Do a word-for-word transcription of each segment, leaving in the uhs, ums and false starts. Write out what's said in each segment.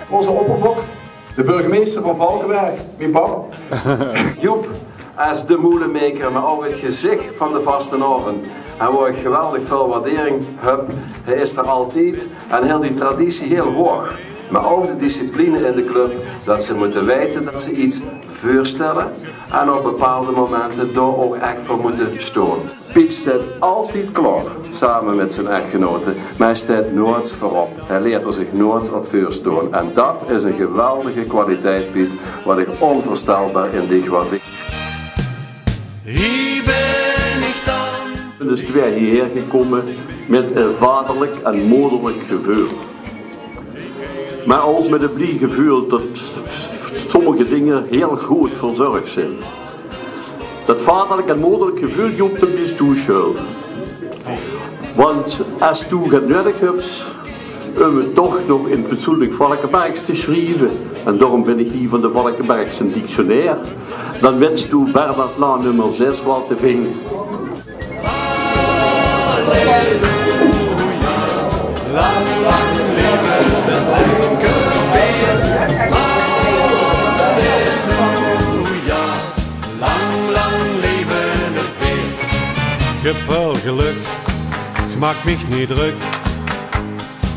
Ózze opperbok, de burgemeister van Valkeberg, mien pap. Joep, es de moelemeker, mer ouch 't gezich van de vastelaovend. En wo ich geweldig väöl waardering höb, hae is d'r altied. En hilt die traditie hiel hoog. Mer ouch de discipline in de club, det ze mótte weite det ze get veurstelle en op bepaolde momente dao ouch ech veur mótte staon. Piet steit altied klaor, same mit zien echtgenote, mer hae steit noeits veurop. Hae leet zich noeits op veurstaon. En det is ein geweldige kwaliteit, Piet, waat ich ónveurstelbaar in dich waardeer. Hie bön ich dan. Bin dus weer hiehaer gekómme mit ein vaderlik en moderlik geveul. Mer ouch mit ein blie geveul det sommige dinger hiel good verzörg zeen. Det vaderlik en moderlik geveul, Joep, det bis doe sjuld. Want es doe get nuuedig höbs, óm 't toch nog in fatsoenlik Valkebergs te sjrieve, en daorum bin ich hie van de Valkebergse dictionair, dan wits doe Bernard Laan nummer zes waal te vinge. Lang, lang leve 't lekker beer. Halleluja. Lang, lang leve 't beer. Ich höb väöl gelök, ich maak mich neet drök.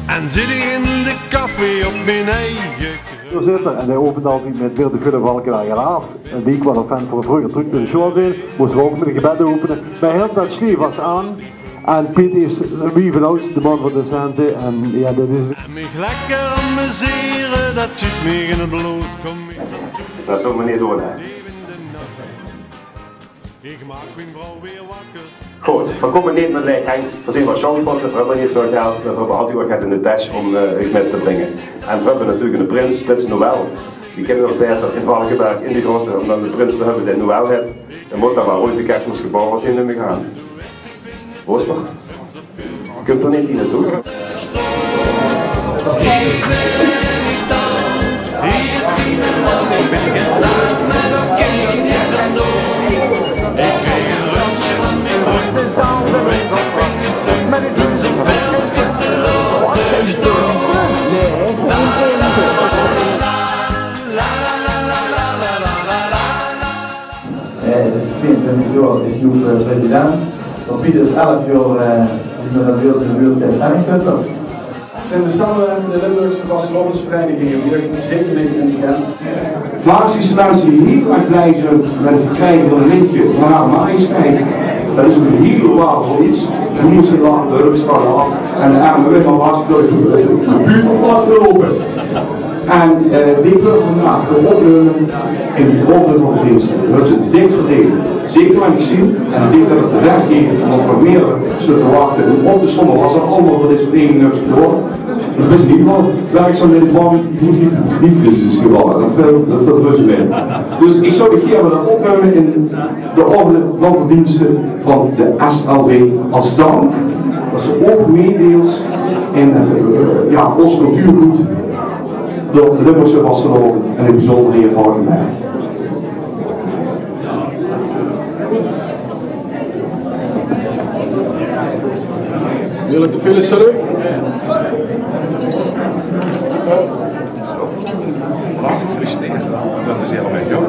En zit ich in de café op mien eige. Veurzitter, en dae opent altied mit: "Wil de gulle Valkeberger aaf." En wie ich waal ein fan van, vreuger trök nao de sjoeal zeen, mós v'r ouch mit ein gebed opene. Mer hae hilt det sjleef vast aan. En Piet is, wie vanouds, de man van de cente. En jao, det is... En mich lekker amusere, det zit mich in 't blood. Kóm ich... Det is toch mer neet door, hè? Ich maak mien vrouw weer wakker. Good, v'r kómme neet mit leeg henj. V'r zeen waal sjandvotte, v'r höbbe neet väöl geld, mer v'r höbbe altied waal get in de tes óm, eh, uch mit te bringe. En v'r höbbe natuurlik eine prins, prins Noël. Wie kinne v'r nog baeter in Valkeberg, in de grotte, óm dan eine prins te höbbe dae Noël heet? Dae mót dan waal oeats bie Kersmis gebore zeen, num ich aan. Wo is 'r? Kump 'r neet hie nao toe? Eh, dus tweeëntwintig jaor is Joep, eh, president. Van Piet is elf jaor, eh, is neet mier natuurlik in de buurt, eh, penningfutter. Zeen de samenwerking mit de Limburgse vastelaovesvereniginge, die ich zeker neet óntkèn. Vaak zien ze minse die hiel erg blij zeen mit 't verkriege van ein lintje van Hare Majesteit. Det is ein hiel waardevol get. Doe mós ze laote, de hulpspanne aaf en de erme wit van hartstikke de buurt van plat geloupe. En, eh, die wurre vandaag weer opgenómme in de Orde van Verdienste. Det höbbe ze dik verdeend. Zeker waat ich zeen, en ich dink det 't te wied geit, ómdet v'r mier zitte te wachte op de somme waat ze allemaol veur dees vereiniging höbbe gedaon. Det is in eder geval werkzaam in de crisis gevalle. Det vèlt, det vèlt reuze mit. Dus ich zou dich gaer wille opnumme in de Orde van Verdienste van de S L V es dank det se ouch mitdeils in 't, eh, jao, ós cultuurgood door de Limburgse vastelaovend en in 't biezunjer hie in Valkeberg. Wil ich de file salut? Hartelijk gefeliciteerd. Dat is helemaal, joh.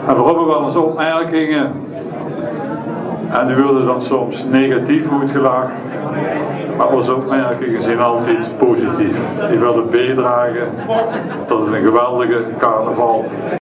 En v'r höbbe waal ins opmerkinge. En die weure dan soms negatief oetgelag. Mer ós opmerkinge zeen altied positief. Die wille biedrage tot 'ne geweldige carnaval.